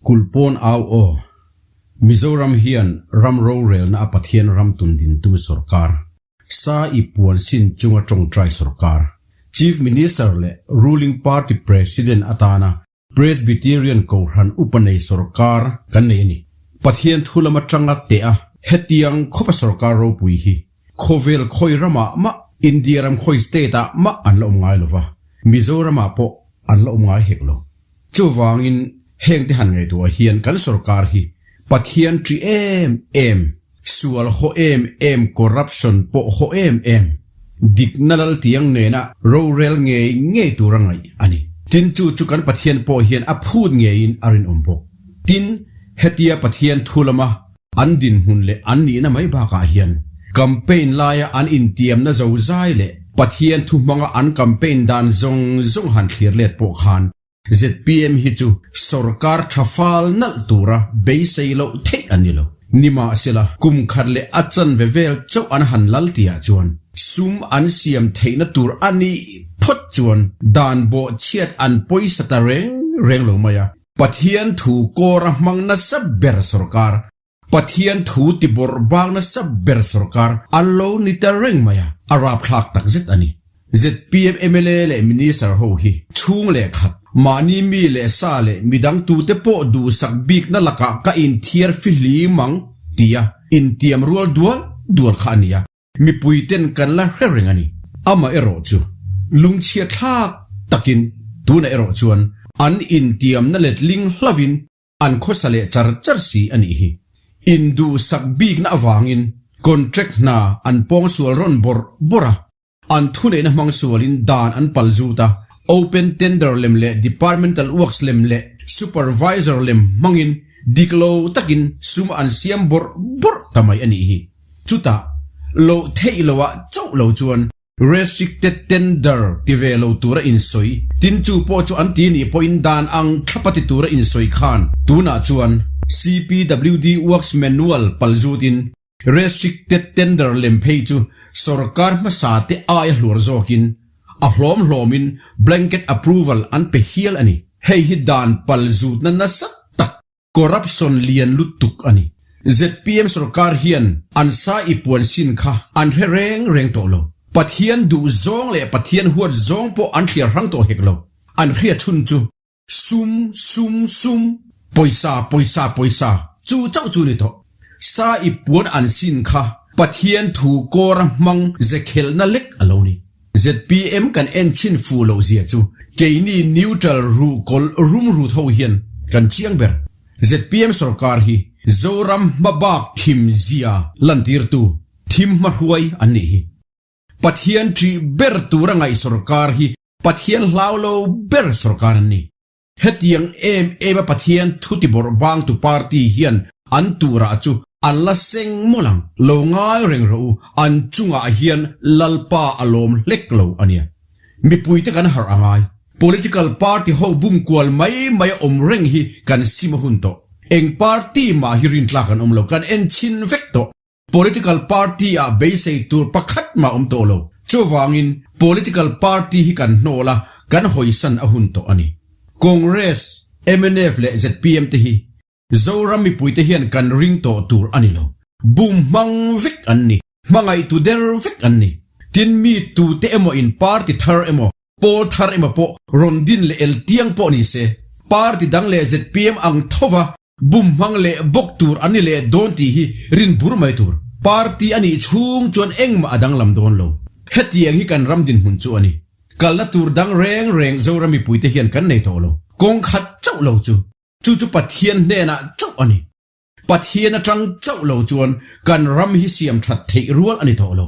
Kulhpawn au aw. Mizoram hian ram rorelna a Pathian ram tundin tum sorkar, sa i puan sin chunga tawngtai sorkar, Chief Minister leh ruling party President atana Presbyterian Kohhran upa nei sorkar kan nei a ni. Pathian thu lam atanga teh a, hetiang khawpa sorkar ropui hi khawvel khawi ramah mah, India ram khawi state ah mah an la awm ngai lova, Mizoramah pawh an la awm ngai hek lo. Chuvangin hengte han ngaihtuah hian kan sorkar hi Pathian ṭi em em, sual haw em em, corruption pawh haw em em, dikna lal tiang nena rorel ngei ngei tura ngaih a ni. Tin chu chu kan Pathian pawh hian a phut ngeiin a rinawm bawk. Tin, hetia Pathian thu lama an dinhmun leh an nihna mai bakah hian campaign laia an intiamna zozai leh Pathian thu hmanga an campaign dan zawng zawng han thlir let pawh khan zpm hi chu sorkar tha fal nalh tura beisei loh theih a ni lo. Nimahsela, kum khat leh a chanve vel chauh an han lal tihah chuan sum an siam theihna tur a nih phawt chuan dan bawhchhiat an pawisa ta reng reng lo mai a. Pathian thu kawr a hmang nasa ber sorkar, Pathian thu ti bawrh bak nasa ber sorkar a lo ni ta reng mai a, a rapthlak tak zet a ni. Zpm mla leh Minister ho hi chhung leh khat, mahni mi leh sa leh midang tute pawh duhsak bikna lakah ka inthiar fihlim ang tia intiam rual dual dual kha a ni a. Mipui ten kan la hre reng a ni. Amah erawh chu lungchhia thlak takin tunah erawh chuan an intiamna letling hlavin an khawsa leh char char si a nih hi. Induhsak bikna avangin contract hna an pawngsual rawn bawrh bawrh a, an thuneihna hmang sualin dan an pal zut a, open tender lem leh departmental works lem leh supervisor lem hmangin dik lo takin sum an siam bawrh bawrh ta mai a nih hi. Chutah, loh theih loah chauh lo chuan restricted tender ti ve lo tura insawi, tin chu pawh chu an ti nih pawhin dan ang thlapa ti tura insawi khan tunah chuan CPWD Works Manual palzutin restricted tender lem phei chu sorkar hmasa te aia hluar zawkin a hlawm hlawmin blanket approval an pe hial a ni. Hei hi dan palzutna nasa tak Corruption lian lutuk a ni. Zpm sorkar hian an sa i puan sin kha an hre reng reng tawh lo. Pathian duh zawng leh Pathian huat zawng pawh an thliar hrang tawh hek lo. An hria chhun chu sum, sum, sum, pawisa, pawisa, pawisa chu chauh chu ni tawh. Sa i puan an sin kha Pathian thu kawra hmang ze khelhna lek a lo ni. Zpm kan en chhin fuh loh zia chu keini neutral ruh kawlh rum rut ho hian kan chiang ber. Zpm sorkar hi Zoram hmabak thim zia lantirtu thim hmahruai an nih hi. Pathian ṭih ber tura ngaih sorkar hi Pathian hlau lo ber sorkar an ni. Hetiang em em a Pathian thu ti bawrh bangtu party hian an turah chu an la seng mawlh ang. Lo ngai reng rawh u, an chungah hian Lalpa a lawm hlek lo a nia. Mipuite kan harh a ngai. Political party ho bum kual mai mai a awm reng hi kan sim a hun tawh. Eng party mah hi rintlak an awm lo, kan en chhin vek tawh. Political party ah beisei tur pakhat mah awm tawh lo. Chuvangin political party hi kan hnawl a, kan hawisan a hun tawh a ni. Congress, mnf leh zpm te hi Zoram mipuite hian kan ring tawh tur a ni lo. Bum hmang vek an ni. Hmangaihtu der vek an ni. Tin mi tute emaw in party thar emaw Pawl thar emaw pawh rawn din leh el tiang pawh ni se, party dang leh zpm ang thova bum hmang leh bawk tur an ni leh dawn tih hi rin bur mai tur. Party a nih chhung chuan engmah a danglam dawn lo. Hetiang hi kan ram dinhmun chu a ni. Kalna tur dang reng reng Zoram mipuite hian kan nei tawh lo. Kawng khat chauh lo chu, chu chu Pathian hnenah chauh a ni. Pathian atang chauh lo chuan kan ram hi siam that theih rual a ni tawh lo.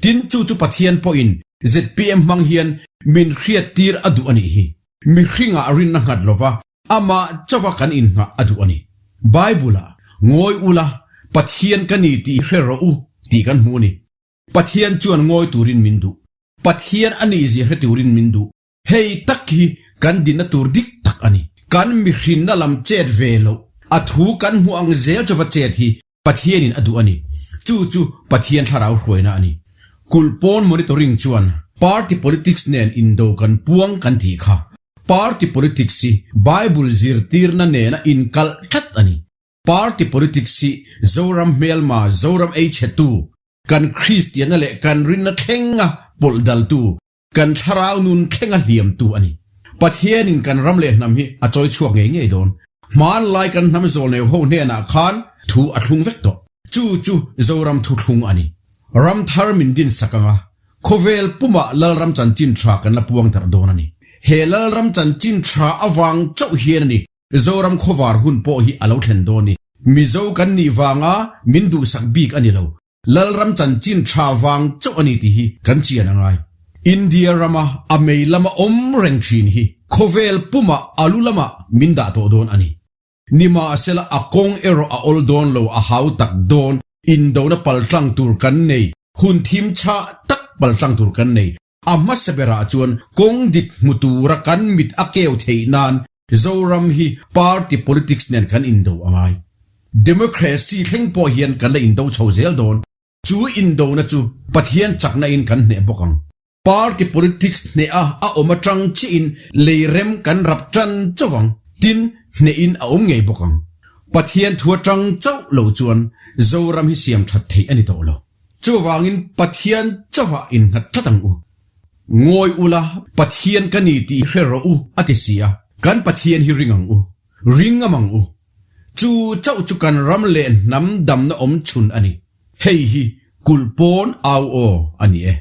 Tin, chu chu Pathian pawhin zpm hmang hian min hriattir a duh a nih hi. Mihringah rinna nghat lova amah chauha kan innghah a duh a ni. Bible-ah, Ngawi ula, Pathian ka ni tih hre rawh u tih kan hmu a ni. Pathian chuan ngawi turin min duh. Pathian a nihzia hre turin min duh. Hei tak hi kan dinna tur dik tak a ni. Kan mihrinna lam chet ve loh, a thu kan hmuh ang zel chauha chet hi Pathianin a duh a ni. Chu chu Pathian thlarau hruaina a ni. Kulh pawn monitoring chuan party politics nen indo kan puang kan tih kha. Party politics hi Bible zirtirna nena inkalh tlat a ni. Party politics hi Zoram hmelma, Zoram ei chhetu, kan Kristianna leh kan rinna thlenga pawlh daltu, kan thlarau nun thlenga hliamtu a ni. Pathianin kan ram leh hnam hi a chawi chhuak ngei ngei dawn. Hmanlai kan hnam zawlneu ho hnenah khan thu a thlung vek tawh. Chu chu Zoram thuthlung a ni. Ram thar min din sak anga khawvel pumah Lalram chanchin tha kan la puang darh dawn a ni. He Lalram chanchin tha avang chauh hian a ni Zoram khawvar hun pawh hi a lo thlen dawn ni. Mizo kan nih vanga min duhsak bik a ni lo. Lalram chanchin tha vang chauh a ni tih hi kan chian a ngai. India rama a mei lama awm reng thin hi khawvel pumah a lu lamah min dah tawh dawn a ni. Nimahsela a kawng erawh a awl dawn lo, a hau tak dawn, indona paltlang tur kan nei, hun thim chhah tak paltlang tur kan nei. A hmasa berah chuan kawng dik hmu tura kan mit a keu theih nan Zoram hi party politics nen kan indo a ngai. Democracy thleng pawh hian kan la indo chho zel dawn. Chu indona chu Pathian chakna in kan hneh bawk ang. Party politics hneha a awm atang chiahin lei rem kan rap tan chauh ang, tin hnehin a awm ngei bawk ang. Pathian thu atang chauh lo chuan Zoram hi siam that theih a ni tawh lo. Chuvangin Pathian chauhah innghat tlat ang u. Ngawi ula, Pathian ka ni tih hre rawh u a ti si a, kan Pathian hi ring ang u, ring ngam ang u. Chu chauh chu kan ram leh hnam damna awm chhun a ni. Hei hi kulh pawn au aw a ni e.